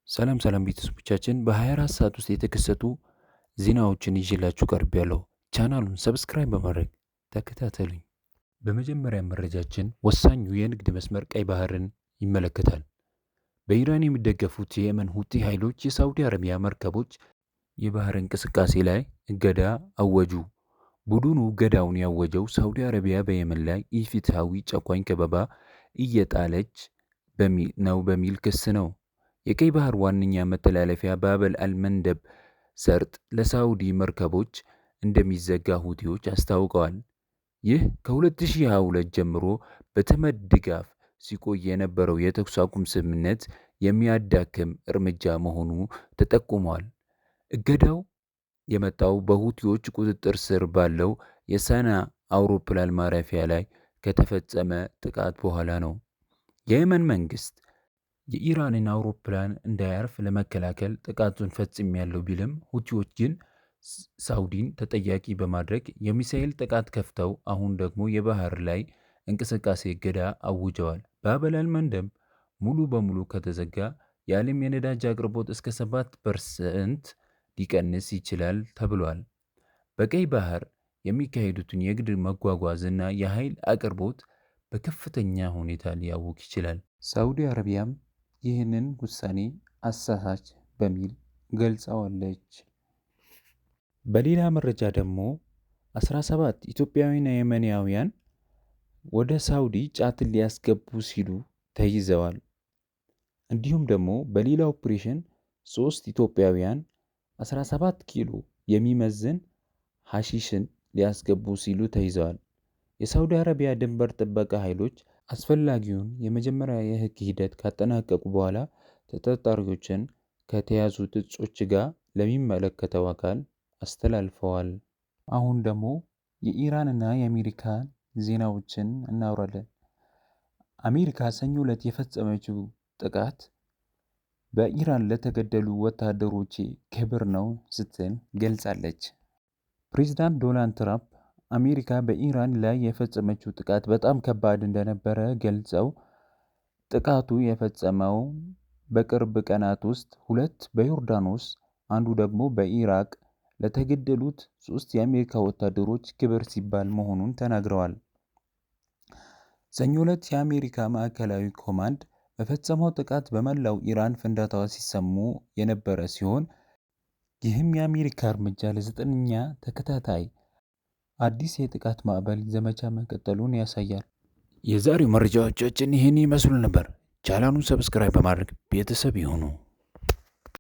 ሰላም ሰላም ቤተሰቦቻችን፣ በ24 ሰዓት ውስጥ የተከሰቱ ዜናዎችን ይዤላችሁ ቀርቤያለሁ። ቻናሉን subscribe በማድረግ ተከታተሉኝ። በመጀመሪያ መረጃችን ወሳኙ የንግድ መስመር ቀይ ባህርን ይመለከታል። በኢራን የሚደገፉት የየመን ሁቲ ኃይሎች የሳውዲ አረቢያ መርከቦች የባህር እንቅስቃሴ ላይ እገዳ አወጁ። ቡድኑ እገዳውን ያወጀው ሳውዲ አረቢያ በየመን ላይ ኢፍትሐዊ ጨቋኝ ከበባ እየጣለች ነው በሚል ክስ ነው። የቀይ ባህር ዋነኛ መተላለፊያ ባብ አልመንደብ ሰርጥ ለሳውዲ መርከቦች እንደሚዘጋ ሁቲዎች አስታውቀዋል። ይህ ከ2022 ጀምሮ በተመድ ድጋፍ ሲቆይ የነበረው የተኩስ አቁም ስምምነት የሚያዳክም እርምጃ መሆኑ ተጠቁሟል። እገዳው የመጣው በሁቲዎች ቁጥጥር ስር ባለው የሰና አውሮፕላን ማረፊያ ላይ ከተፈጸመ ጥቃት በኋላ ነው። የየመን መንግስት የኢራንን አውሮፕላን እንዳያርፍ ለመከላከል ጥቃቱን ፈጽሜያለሁ ቢልም፣ ሁቲዎች ግን ሳውዲን ተጠያቂ በማድረግ የሚሳኤል ጥቃት ከፍተው አሁን ደግሞ የባህር ላይ እንቅስቃሴ እገዳ አውጀዋል። ባብ አልመንደብ ሙሉ በሙሉ ከተዘጋ የዓለም የነዳጅ አቅርቦት እስከ 7% ሊቀንስ ይችላል ተብሏል። በቀይ ባህር የሚካሄዱትን የንግድ መጓጓዝ እና የኃይል አቅርቦት በከፍተኛ ሁኔታ ሊያውክ ይችላል። ሳውዲ አረቢያም ይህንን ውሳኔ አሳሳች በሚል ገልጸዋለች። በሌላ መረጃ ደግሞ 17 ኢትዮጵያውያንና የመናውያን ወደ ሳውዲ ጫትን ሊያስገቡ ሲሉ ተይዘዋል። እንዲሁም ደግሞ በሌላ ኦፕሬሽን 3 ኢትዮጵያውያን 17 ኪሎ የሚመዝን ሐሺሽን ሊያስገቡ ሲሉ ተይዘዋል። የሳውዲ አረቢያ ድንበር ጥበቃ ኃይሎች አስፈላጊውን የመጀመሪያ የሕግ ሂደት ካጠናቀቁ በኋላ ተጠርጣሪዎችን ከተያዙት እጾች ጋር ለሚመለከተው አካል አስተላልፈዋል። አሁን ደግሞ የኢራንና የአሜሪካን ዜናዎችን እናወራለን። አሜሪካ ሰኞ ዕለት የፈጸመችው ጥቃት በኢራን ለተገደሉ ወታደሮቼ ክብር ነው ስትል ገልጻለች። ፕሬዚዳንት ዶናልድ ትራምፕ አሜሪካ በኢራን ላይ የፈጸመችው ጥቃት በጣም ከባድ እንደነበረ ገልጸው፣ ጥቃቱ የፈጸመው በቅርብ ቀናት ውስጥ ሁለት በዮርዳኖስ አንዱ ደግሞ በኢራቅ ለተገደሉት ሶስት የአሜሪካ ወታደሮች ክብር ሲባል መሆኑን ተናግረዋል። ሰኞ ዕለት የአሜሪካ ማዕከላዊ ኮማንድ በፈጸመው ጥቃት በመላው ኢራን ፍንዳታዎች ሲሰሙ የነበረ ሲሆን፣ ይህም የአሜሪካ እርምጃ ለ9ኛ ተከታታይ አዲስ የጥቃት ማዕበል ዘመቻ መቀጠሉን ያሳያል። የዛሬው መረጃዎቻችን ይህን ይመስሉ ነበር። ቻናሉን subscribe በማድረግ ቤተሰብ ይሁኑ።